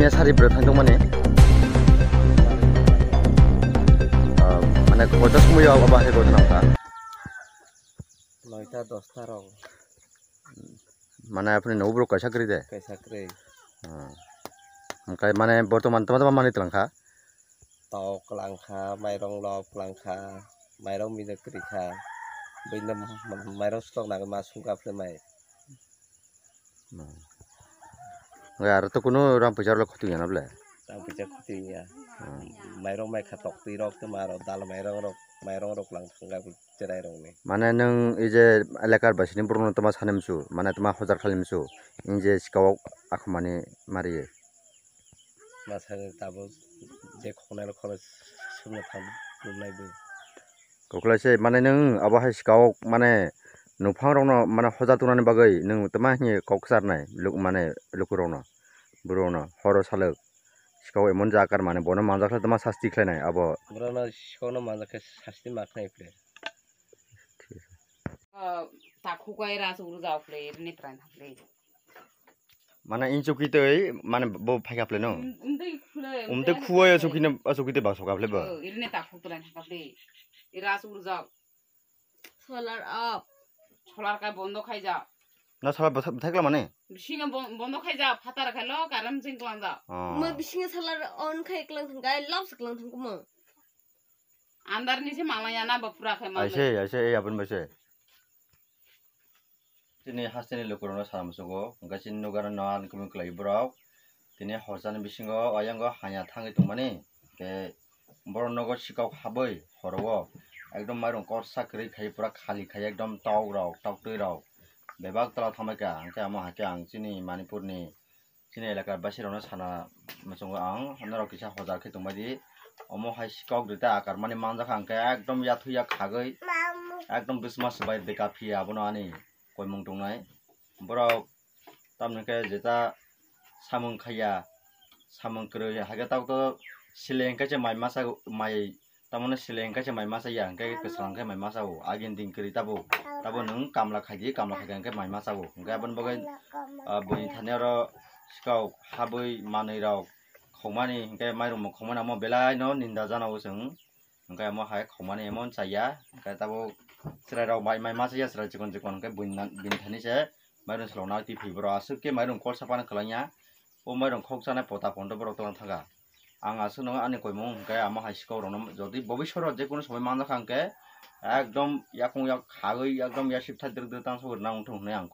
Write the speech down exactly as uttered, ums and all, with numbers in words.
Sari bwrwi thang tongmani. Ah, mane koita somoi o abo hai koita nang kha. Noita dosta rok. Mane aphani no borok kaisa kwrwi de. Kaisa kwrwi. Ah. Hwnkhe mane bortoman tama tama manwi twlang kha. Tok kwlang kha, mairong lop kwlang kha, mairong mide kwrwi kha. Buino mairong stock nangwi ma sungkha phlai mai. Hmm. Hwnkhe aro to kunu rang puisa rok khotwi ya na ble? Rang puisa khotwi ya. Hmm. Mairong mai kha toktwi rok tei ma rok dal mairong rok, mairong rok lang thangkha cherai rok ni. Mane nwng ei je elakar basini borok no tama sanimsu, mane tama hojar khalimsu, inje sikao akhumani mari. Masani tabuk je khonai rok khoro sumna thang nai bo. Koklai se mane nwng abo hai sikao mane nuphang rokno mane hoja tongnani bagwi nwng tama hwnwi kok kcharnai luk mane lukurokno, borokno horo salok sikao emon jakar mane bono manjakle tama sasti khlainai abo. Borokno sikao no manjakhe sasti ma khnai phle. Takhuk ai ras uru jao phle, rini trai na phle. Mane inchukitwi mane bo phaikha phle no. Umtwi khule, umtwi khuwai asukine asukitwi ba soka phle ba. Irini takhuk trai thangkha phle. Ira asuk rwjak. Solar off. Solar kai bondo khaijak. Na solar bwthak bwthak la mane? Bisingo bon- bondo khaijak, phatar khailo, karam jing klangjak. Oh. Mo bisingo solar on khai klang thangkha, lob se klang thangkha mo. Andar ni se mangla ya na ba pura khai mangla. Aise, aise, ei abon baise. Chini hasteni lukurokno sana muchungo, hwnkhe chini nokar no ani kwmwi kwlai borok. Tini horsani bisingo, ayango hanya thangwi tongmani, hwnkhe borok nogo sikok habwi horo-o ekdom mairung korsa kwrwi khai, pura khali khai, ekdom tok rok, toktwi rok bebak tola thangbai kha. Hwnkhe amo hai khe ang chini Manipurni chini elakar baisirokno sana muchungo ang, norok kisa hojar khe tongbai di. Omo hai sikok duita akar mani manjakha, hwnkhe ekdom yathuya khagwi, ekdom bismas bai beka phiya abono ani koimung tongnai. Borok tamni khe jeta samung khaiya, samung kwrwi, haikhe tabuk to seleng khe se mai masa, mai Tamoni seleng khe se mai masa ya, hwnkhe kwchwlang khe mai masa o. Agini din kwrwi tabuk, tabuk nwng kamla khaidi, kamla khaikha hwnkhe mai masa o. Hwnkhe aboni bagwi, ah, buini thani oro sikok habwi manwi rok khokmani, hwnkhe mairung bo khokmani, omo belai no ninda jana o chwng. Hwnkhe omo hai khokmani emon chaya, hwnkhe tabuk chwrai rok bai mai masa ya, chwrai chikon chikon, hwnkhe buini na-, bini thani se mairung swlokna twi phi borok, aswk khe mairung kol sapana kwlangya. O mairung khok chanai pota pondo borok tongna thangkha. Ang aswk no ani koimung hwnkhe amo hai sikok rokno jodi bobisoro jekunu somoi manjakha hwnkhe ekdom yakung yak khagwi ekdom yasip thai dwrwk dwrwk tang sogwi rwna wngthung hwnwi ang